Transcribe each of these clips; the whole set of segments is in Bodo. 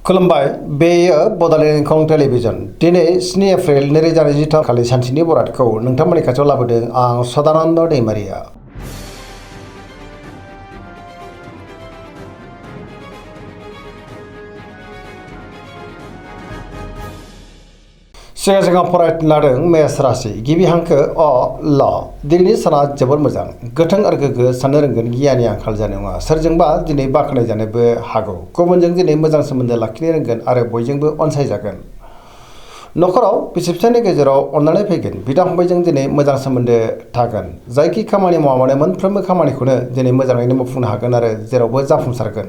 खुलुमबाय बेयो बड'लेण्ड इंखं टेलिभिजन दिनै 7 एप्रिल 2023 खालि सानसेनि बरादखौ नोंथांमोननि खाथियाव लाबोदों आं सदानन्द दैमारिया। सिगां फरायनो लादों मेष राशि गिबि हांखो अ ल दिनैनि साना जोबोर मोजां गोथों आरो गोग्गो साननो रोंगोन गियाननि आंखाल जानाय नङा सोरजोंबा दिनै बाख्नाय जानोबो हागौ गुबुनजों दिनै मोजां सोमोन्दो लाखिनो रोंगोन आरो बयजोंबो अनसायजागोन। न'खराव बिसि फिसायनि गेजेराव अननानै फैगोन बिदा फंबायजों दिनै मोजां सोमोन्दो थागोन जायखि खामानि मावा मानो मोनफ्रोमबो खामानिखौनो दिनै मोजाङैनो मावफुंनो हागोन आरो जेरावबो जाफुंसारगोन।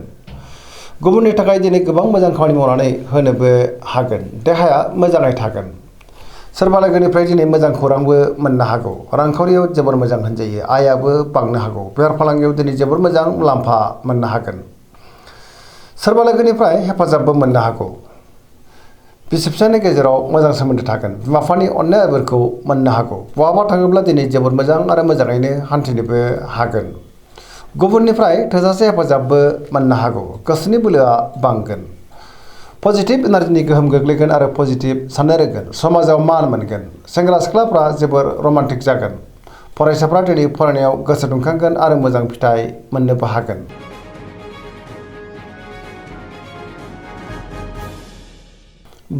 गुबुननि थाखाय दिनै गोबां मोजां खामानि मावनानै होनोबो हागोन देहाया मोजाङै थागोन। सोरबा लोगोनिफ्राय दिनै मोजां खौरांबो मोननो हागौ रांखावरियाव जोबोर मोजां होनजायो आयाबो बांनो हागौ बेफार फालांगियाव दिनै जोबोर मोजां मुलाम्फा मोननो हागोन। सोरबा लोगोनिफ्राय हेफाजाबबो मोननो हागौ बिसि फिसायनि गेजेराव मोजां सोमोन्दो थागोन बिमा बिफानि अननाय बोरखौ मोननो हागौ बहाबा थाङोब्ला दिनै जोबोर मोजां आरो मोजाङैनो हान्थिनोबो हागोन। गुबुननिफ्राय थोजासे हेफाजाबबो मोननो हागौ गोसोनि बोलोआ बांगोन। पजिटिभ एनार्जिनि गोहोम गोग्लैगोन आरो पजिटिभ साननो रोंगोन समाजाव मान मोनगोन सेंग्रा सिख्लाफ्रा जोबोर रमान्टिक जागोन फरायसाफ्रा दिनै फरायनायाव गोसो दुंखांगोन आरो मोजां फिथाइ मोननोबो हागोन।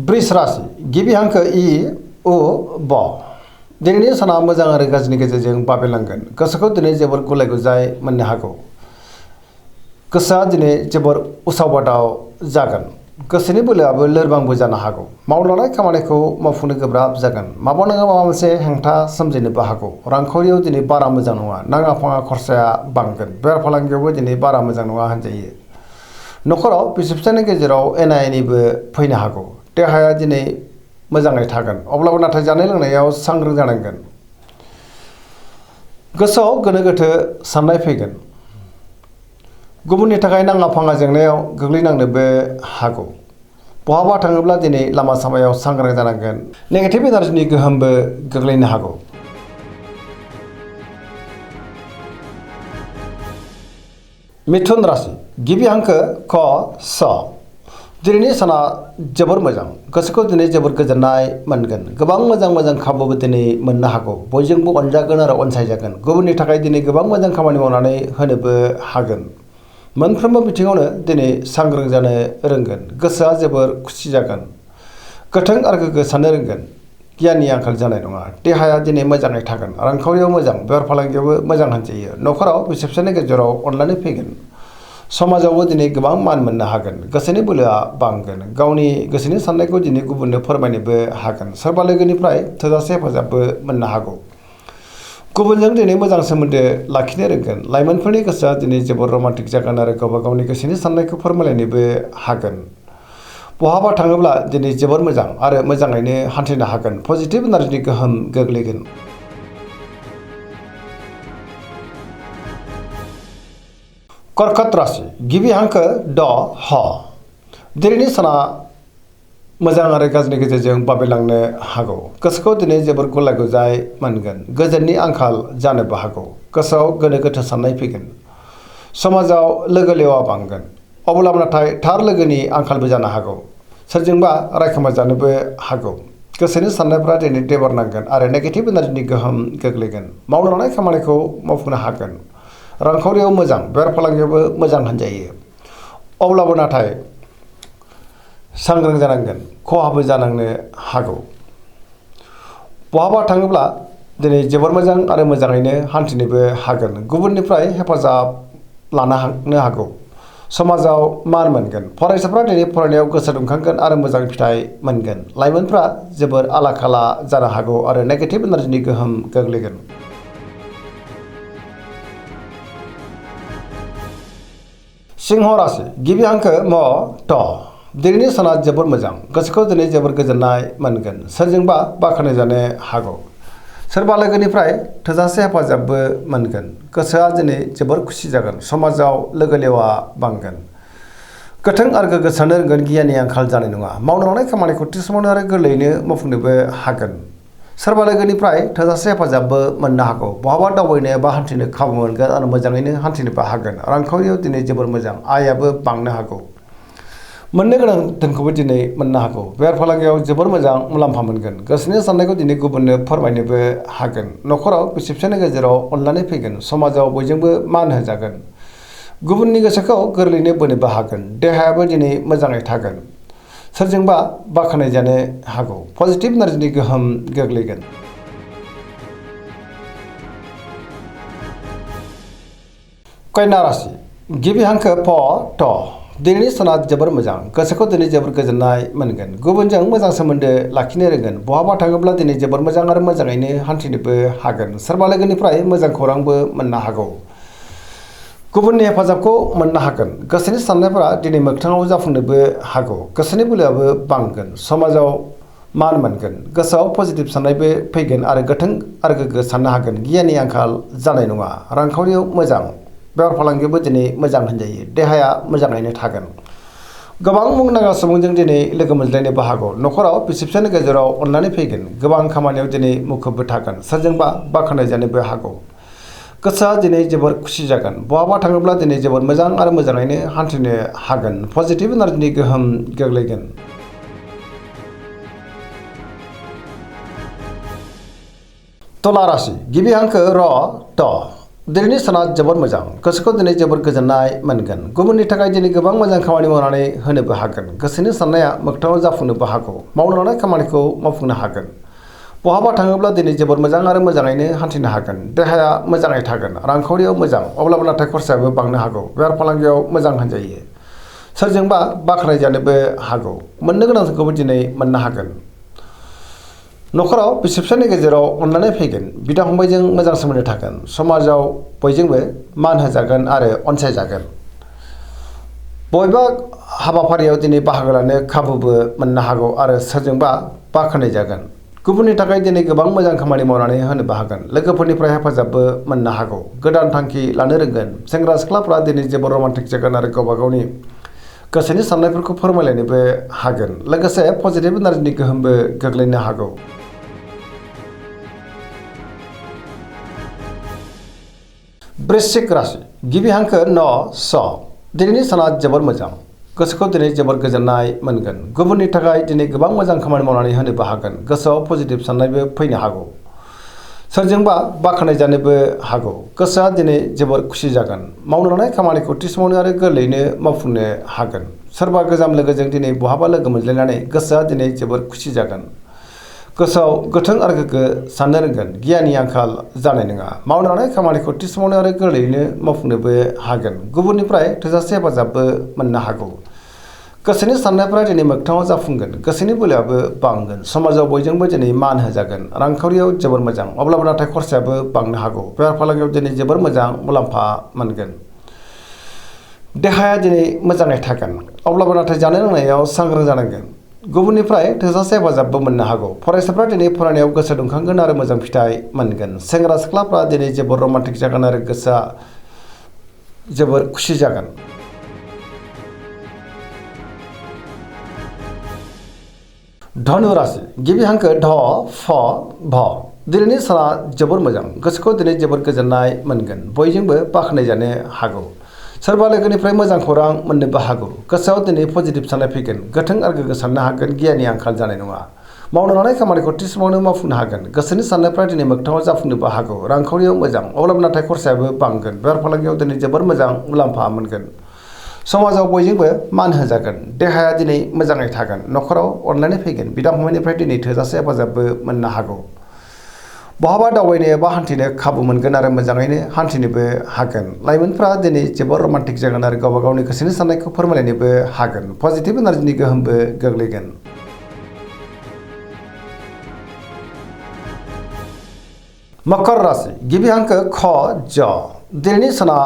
वृष राशि गिबि हांखो इ उ ब दिनैनि साना मोजां आरो गाज्रिनि गेजेरजों बाबेलांगोन गोसोखौ दिनै जोबोर गुलाय गुजाय मोननो हागौ गोसोआ दिनै जोबोर उसाव बादाव जागोन गोसोनि बोलोआबो लोरबांबो जानो हागौ मावनो लानाय खामानिखौ मावफुंनो गोब्राब जागोन माबा नङा माबा मोनसे हेंथा सोमजिनोबो हागौ रांखावरियाव दिनै बारा मोजां नङा नाङा फाङा खरसाया बांगोन बेफार फालांगियावबो दिनै बारा मोजां नङा होनजायो। न'खराव बिसि फिसायनि गेजेराव एना एनिबो फैनो हागौ देहाया दिनै मोजाङै थागोन अब्लाबो नाथाय जानाय लोंनायाव सांग्रां जानांगोन। गोसोआव गोनो गोथो साननाय फैगोन गुबुननि थाखाय नाङा फाङा जेंनायाव गोग्लैनांनोबो हागौ बहाबा थाङोब्ला दिनै लामा सामायाव सांग्रां जानांगोन नेगेटिभ एनार्जिनि गोहोमबो गोग्लैनो हागौ। मिथुन राशि गिबि हांखो क स दिनैनि साना जोबोर मोजां गोसोखौ दिनै जोबोर गोजोननाय मोनगोन गोबां मोजां खाबुबो दिनै मोननो हागौ बयजोंबो अनजागोन आरो अनसायजागोन गुबुननि थाखाय दिनै गोबां मोजां खामानि मावनानै होनोबो हागोन। मोनफ्रोमबो बिथिङावनो दिनै सांग्रां जानो रोंगोन गोसोआ जोबोर खुसि जागोन गोथों आरो गोग्गो साननो रोंगोन गियाननि आंखाल जानाय नङा देहाया दिनै मोजाङै थागोन रांखावरियाव मोजां बेफार फालांगियावबो मोजां होनजायो न'खराव बिसि फिसायनि गेजेराव अननानै फैगोन समाजावबो दिनै गोबां मान मोननो हागोन गोसोनि बोलोआ बांगोन गावनि गोसोनि साननायखौ दिनै गुबुननो फोरमायनोबो हागोन सोरबा लोगोनिफ्राय थोजासे हेफाजाबबो मोननो हागौ। गुबुनजों दिनै मोजां सोमोन्दो लाखिनो रोंगोन लाइमोनफोरनि गोसोआ दिनै जोबोर रमान्टिक जागोन आरो गावबा गावनि गोसोनि साननायखौ फोरमायलायनोबो हागोन। बहाबा थाङोब्ला दिनै जोबोर मोजां आरो मोजाङैनो हान्थिनो हागोन पजिटिभ एनार्जिनि गोहोम गोग्लैगोन। कर्कट राशि गिबि हांखो ड ह दिनैनि साना मोजां आरो गाज्रिनि गेजेरजों बाबेलांनो हागौ गोसोखौ दिनै जोबोर गुलाय गुजाय मोनगोन गोजोननि आंखाल जानोबो हागौ गोसोआव गोनो गोथो साननाय फैगोन समाजाव लोगो लेवा बांगोन अब्लाबो नाथाय थार लोगोनि आंखालबो जानो हागौ सोरजोंबा रायखोमा जानोबो हागौ गोसोनि साननायफ्रा दिनै देबार नांगोन आरो नेगेटिभ एनार्जिनि गोहोम गोग्लैगोन मावनो लानाय खामानिखौ मावफुंनो हागोन रांखावरियाव मोजां बेफार फालांगियावबो मोजां होनजायो अब्लाबो नाथाय सांग्रां जानांगोन खहाबो जानांनो हागौ। बहाबा थाङोब्ला दिनै जोबोर मोजां आरो मोजाङैनो हान्थिनोबो हागोन गुबुननिफ्राय हेफाजाब लानो हागौ समाजाव मान मोनगोन फरायसाफ्रा दिनै फरायनायाव गोसो दुंखांगोन आरो मोजां फिथाइ मोनगोन लाइमोनफ्रा जोबोर आला खाला जानो हागौ आरो नेगेटिभ एनार्जिनि गोहोम गोग्लैगोन। सिंह राशि गिबि हांखो म ट दिनैनि साना जोबोर मोजां गोसोखौ दिनै जोबोर गोजोननाय मोनगोन सोरजोंबा बाख्नाय जानो हागौ सोरबा लोगोनिफ्राय थोजासे हेफाजाबबो मोनगोन गोसोआ दिनै जोबोर खुसि जागोन समाजाव लोगो लेवा बांगोन गोथों आरो गोग्गो साननो रोंगोन गियाननि आंखाल जानाय नङा मावनो लानाय खामानिखौ थि समावनो आरो गोरलैयैनो मावफुंनोबो हागोन सोरबा लोगोनिफ्राय थोजासे हेफाजाबबो मोननो हागौ बहाबा दावबायनो एबा हान्थिनो खाबु मोनगोन आरो मोजाङैनो हान्थिनोबो हागोन रांखावरियाव दिनै जोबोर मोजां आयाबो बांनो हागौ मोननो गोनां धोनखौबो दिनै मोननो हागौ। बेफार फालांगियाव जोबोर मोजां मुलाम्फा मोनगोन। गोसोनि साननायखौ दिनै गुबुननो फोरमायनोबो हागोन। न'खराव बिसि फिसायनि गेजेराव अनलायनाय फैगोन। समाजाव बयजोंबो मान होजागोन। गुबुननि गोसोखौ गोरलैयैनो बोनोबो हागोन। देहायाबो दिनै मोजाङै थागोन। सोरजोंबा बाख्नाय जानो हागौ। पजिटिभ एनार्जिनि गोहोम गोग्लैगोन। कन्या राशि गिबि हांखो फ थ दिनैनि साना जोबोर मोजां। गोसोखौ दिनै जोबोर गोजोननाय मोनगोन। गुबुनजों मोजां सोमोन्दो लाखिनो रोंगोन। बहाबा थाङोब्ला दिनै जोबोर मोजां आरो मोजाङैनो हान्थिनोबो हागोन। सोरबा लोगोनिफ्राय मोजां खौरांबो मोननो हागौ। गुबुननि हेफाजाबखौ मोननो हागोन। गोसोनि साननायफोरा दिनै मोगथाङाव जाफुंनोबो हागौ। गोसोनि बोलोआबो बांगोन। समाजाव मान मोनगोन। गोसोआव पजिटिभ साननायबो फैगोन आरो गोथों आरो गोग्गो साननो हागोन। गियाननि आंखाल जानाय नङा। रांखावरियाव मोजां। बेफार फालांगियावबो दिनै मोजां होनजायो। देहाया मोजाङैनो थागोन। गोबां मुंदांखा सुबुंजों दिनै लोगो मोनज्लायनोबो हागौ। न'खराव बिसि फिसायनि गेजेराव अनलायनाय फैगोन। गोबां खामानियाव दिनै मुखुबबो थागोन। सोरजोंबा बाख्नाय जानोबो हागौ। गोसोआ दिनै जोबोर खुसि जागोन। बहाबा थाङोब्ला दिनै जोबोर मोजां आरो मोजाङैनो हान्थिनो हागोन। पजिटिभ एनार्जिनि गोहोम गोग्लैगोन। तुला राशि गिबि हांखो र त दिनैनि साना जोबोर मोजां। गोसोखौ दिनै जोबोर गोजोननाय मोनगोन। गुबुननि थाखाय दिनै गोबां मोजां खामानि मावनानै होनोबो हागोन। गोसोनि साननाया मोगथाङाव जाफुंनोबो हागौ। मावनो लानाय खामानिखौ मावफुंनो हागोन। बहाबा थाङोब्ला दिनै जोबोर मोजां आरो मोजाङैनो हान्थिनो हागोन। देहाया मोजाङै थागोन। रांखावरियाव मोजां। अब्लाबो नाथाय खरसायाबो बांनो हागौ। बेफार फालांगियाव मोजां होनजायो। सोरजोंबा बाख्नाय जानोबो हागौ। मोननो गोनांखौबो दिनै मोननो हागोन। न'खराव बिसि फिसायनि गेजेराव अनलायनाय फैगोन। बिदा फंबायजों मोजां सोमोन्दो थागोन। समाजाव बयजोंबो मान होजागोन आरो अनसायजागोन। बबेबा हाबाफारियाव दिनै बाहागो लानो खाबुबो मोननो हागौ आरो सोरजोंबा बाख्नाय जागोन। गुबुननि थाखाय दिनै गोबां मोजां खामानि मावनानै होनोबो हागोन। लोगोफोरनिफ्राय हेफाजाबबो मोननो हागौ। गोदान थांखि लानो रोंगोन। सेंग्रा सिख्लाफ्रा दिनै जोबोर रमान्टिक जागोन आरो गावबा गावनि गोसोनि साननायफोरखौ फोरमायलायनोबो हागोन। लोगोसे पजिटिभ एनार्जिनि गोहोमबो गोग्लैनो हागौ। वृश्चिक राशि गिबि हांखो न स दिनैनि साना जोबोर मोजां। गोसोखौ दिनै जोबोर गोजोननाय मोनगोन। गुबुननि थाखाय दिनै गोबां मोजां खामानि मावनानै होनोबो हागोन। गोसोआव पजिटिभ साननायबो फैनो हागौ। सोरजोंबा बाख्नाय जानोबो हागौ। गोसोआ दिनै जोबोर खुसि जागोन। मावनो लानाय खामानिखौ थि समावनो आरो गोरलैयैनो मावफुंनो हागोन। सोरबा गोजाम लोगोजों दिनै बहाबा लोगो मोनज्लायनानै गोसोआ दिनै जोबोर खुसि जागोन। गोसोआव गोथों आरो गोग्गो साननो रोंगोन। गियाननि आंखाल जानाय नङा। मावनो लानाय खामानिखौ थि समावनो आरो गोरलैयैनो मावफुंनोबो हागोन। गुबुननिफ्राय थोजासे हेफाजाबबो मोननो हागौ। गोसोनि साननायफोरा दिनै मोगथाङाव जाफुंगोन। गोसोनि बोलोआबो बांगोन। समाजाव बयजोंबो दिनै मान होजागोन। रांखावरियाव जोबोर मोजां। अब्लाबो नाथाय खरसायाबो बांनो हागौ। बेफार फालांगियाव दिनै जोबोर मोजां मुलाम्फा मोनगोन। देहाया दिनै मोजाङै थागोन। अब्लाबो नाथाय जानाय लोंनायाव सांग्रां जानांगोन। गुबुननिफ्राय थोजासे हेफाजाबबो मोननो हागौ। फरायसाफ्रा दिनै फरायनायाव गोसो दुंखांगोन आरो मोजां फिथाइ मोनगोन। सेंग्रा सिख्लाफ्रा दिनै जोबोर रमान्टिक जागोन आरो गोसोआ जोबोर खुसि जागोन। धनु राशि गिबि हांखो ध फ भ दिनैनि साना जोबोर मोजां। गोसोखौ दिनै जोबोर गोजोननाय मोनगोन। बयजोंबो बाख्नाय जानो हागौ। सोरबा लोगोनिफ्राय मोजां खौरां मोननोबो हागौ। गोसोआव दिनै पजिटिभ साननाय फैगोन। गोथों आरो गोग्गो साननो हागोन। गियाननि आंखाल जानाय नङा। मावनो लानाय खामानिखौ थि समावनो मावफुंनो हागोन। गोसोनि साननायफ्रा दिनै मोगथाङाव जाफुंनोबो हागौ। रांखावरियाव मोजां। अब्लाबो नाथाय खरसायाबो बांगोन। बेफार फालांगियाव दिनै जोबोर मोजां मुलाम्फा मोनगोन। समाजाव बयजोंबो मान होजागोन। देहाया दिनै मोजाङै थागोन। न'खराव अनलायनाय फैगोन। बिदा फंबायनिफ्राय दिनै थोजासे हेफाजाबबो मोननो हागौ। बहाबा दावबायनो एबा हान्थिनो खाबु मोनगोन आरो मोजाङैनो हान्थिनोबो हागोन। लाइमोनफ्रा दिनै जोबोर रमान्टिक जागोन आरो गावबा गावनि गोसोनि साननायखौ फोरमायलायनोबो हागोन। पजिटिभ एनार्जिनि गोहोमबो गोग्लैगोन। मकर राशि गिबि हांखो ख ज दिनैनि साना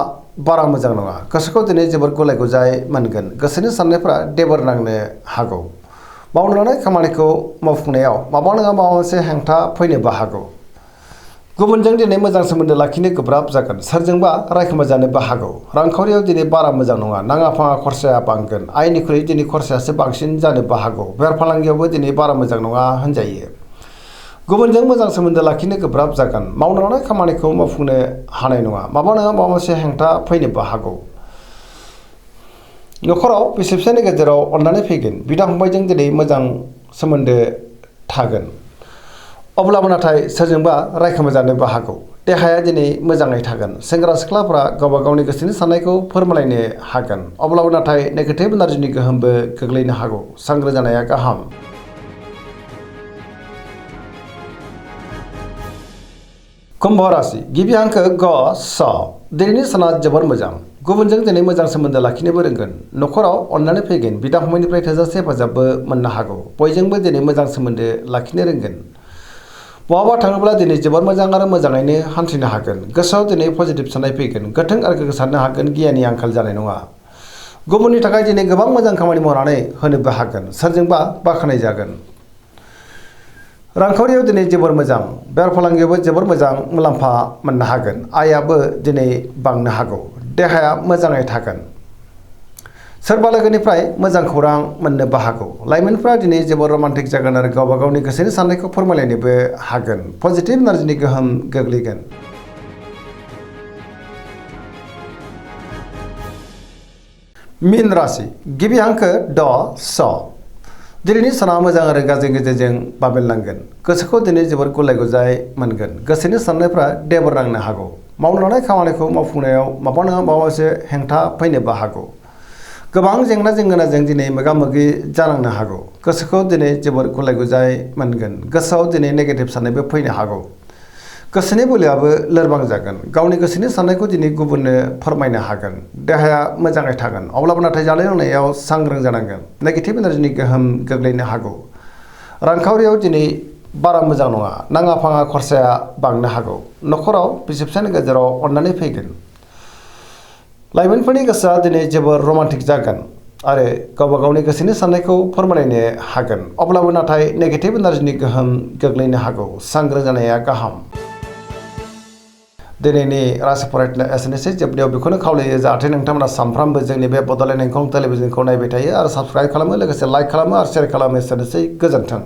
बारा मोजां नङा। गोसोखौ दिनै जोबोर गुलाय गुजाय मोनगोन। गोसोनि साननायफ्रा देबोर नांनो हागौ। मावनो लानाय खामानिखौ मावफुंनायाव माबा नङा माबा मोनसे हेंथा फैनोबो हागौ। गुबुनजों दिनै मोजां सोमोन्दो लाखिनो गोब्राब जागोन। सोरजोंबा रायखोमा जानोबो हागौ। रांखावरियाव दिनै बारा मोजां नङा। नाङा फाङा खरसाया बांगोन। आयनिख्रुइ दिनै खरसायासो बांसिन जानोबो हागौ। बेफार फालांगियावबो दिनै बारा मोजां नङा होनजायो। गुबुनजों मोजां सोमोन्दो लाखिनो गोब्राब जागोन। मावनो लानाय खामानिखौ मावफुंनो हानाय नङा। माबा नङा माबा मोनसे हेंथा फैनोबो हागौ। न'खराव बिसि फिसायनि गेजेराव अननानै फैगोन बिदा फंबायजों दिनै मोजां सोमोन्दो थागोन अब्लाबो नाथाय सोरजोंबा रायखोमाजानोबो हागौ देहाया दिनै मोजाङै थागोन सेंग्रा सिख्लाफ्रा गावबा गावनि गोसोनि साननायखौ फोरमायलायनो हागोन अब्लाबो नाथाय नेगेटिभ एनार्जिनि गोहोमबो गोग्लैनो हागौ सांग्रां जानाया गाहाम। कुम्भ राशि गिबि हांखो ग स दिनैनि साना जोबोर मोजां गुबुनजों दिनै मोजां सोमोन्दो लाखिनोबो रोंगोन न'खराव अननानै फैगोन बिदा फंबायनिफ्राय थोजासे हेफाजाबबो मोननो हागौ बयजोंबो दिनै मोजां सोमोन्दो लाखिनो रोंगोन बहाबा थाङोब्ला दिनै जोबोर मोजां आरो मोजाङैनो हान्थिनो हागोन गोसोआव दिनै पजिटिभ साननाय फैगोन गोथों आरो गोग्गो साननो हागोन गियाननि आंखाल जानाय नङा गुबुननि थाखाय दिनै गोबां मोजां खामानि मावनानै होनोबो हागोन सोरजोंबा बाख्नाय जागोन। रांखावरियाव दिनै जोबोर मोजां बेफार फालांगियावबो जोबोर मोजां मुलाम्फा मोननो हागोन आयाबो दिनै बांनो हागौ देहाया मोजाङै थागोन सोरबा लोगोनिफ्राय मोजां खौरां मोननोबो हागौ लाइमोनफ्रा दिनै जोबोर रमान्टिक जागोन आरो गावबा गावनि गोसोनि साननायखौ फोरमायलायनोबो हागोन पजिटिभ एनार्जिनि गोहोम गोग्लैगोन। मीन राशि गिबि हांखो ड स दिनैनि साना मोजां आरो गाज्रि गेजेरजों बाबेनलांगोन गोसोखौ दिनै जोबोर गुलाय गुजाय मोनगोन गोसोनि साननायफ्रा देबर नांनो हागौ मावनो लानाय खामानिखौ मावफुंनायाव माबा नङा माबा मोनसे हेंथा फैनोबो हागौ गोबां जेंना जेंगोनाजों दिनै मोगा मोगि जानांनो हागौ गोसोखौ दिनै जोबोर गुलाय गुजाय मोनगोन गोसोआव दिनै नेगेटिभ साननायबो फैनो हागौ गोसोनि बोलोआबो लोरबां जागोन गावनि गोसोनि साननायखौ दिनै गुबुननो फोरमायनो हागोन देहाया मोजाङै थागोन अब्लाबो नाथाय जानाय लोंनायाव सांग्रां जानांगोन नेगेटिभ एनार्जिनि गोहोम गोग्लैनो हागौ रांखावरियाव दिनै बारा मोजां नङा नाङा फाङा खरसाया बांनो हागौ न'खराव बिसि फिसायनि गेजेराव अननानै फैगोन लाइमोनफोरनि गोसोआ दिनै जोबोर रमान्टिक जागोन आरो गावबा गावनि गोसोनि साननायखौ फोरमायलायनो हागोन अब्लाबो नाथाय नेगेटिभ एनार्जिनि गोहोम गोग्लैनो हागौ सांग्रां जानाया गाहाम। दिनैनि राशि फरायनाय एसेनोसै जोबनायाव बेखौनो खावलायो जाहाथे नोंथांमोना सानफ्रामबो जोंनि बे बड'लेण्ड इंखं टेलिभिजनखौ नायबाय थायो आरो साबस्क्राइब खालामो लोगोसे लाइक खालामो आरो शेयार खालामो एसेनोसै गोजोन्थों।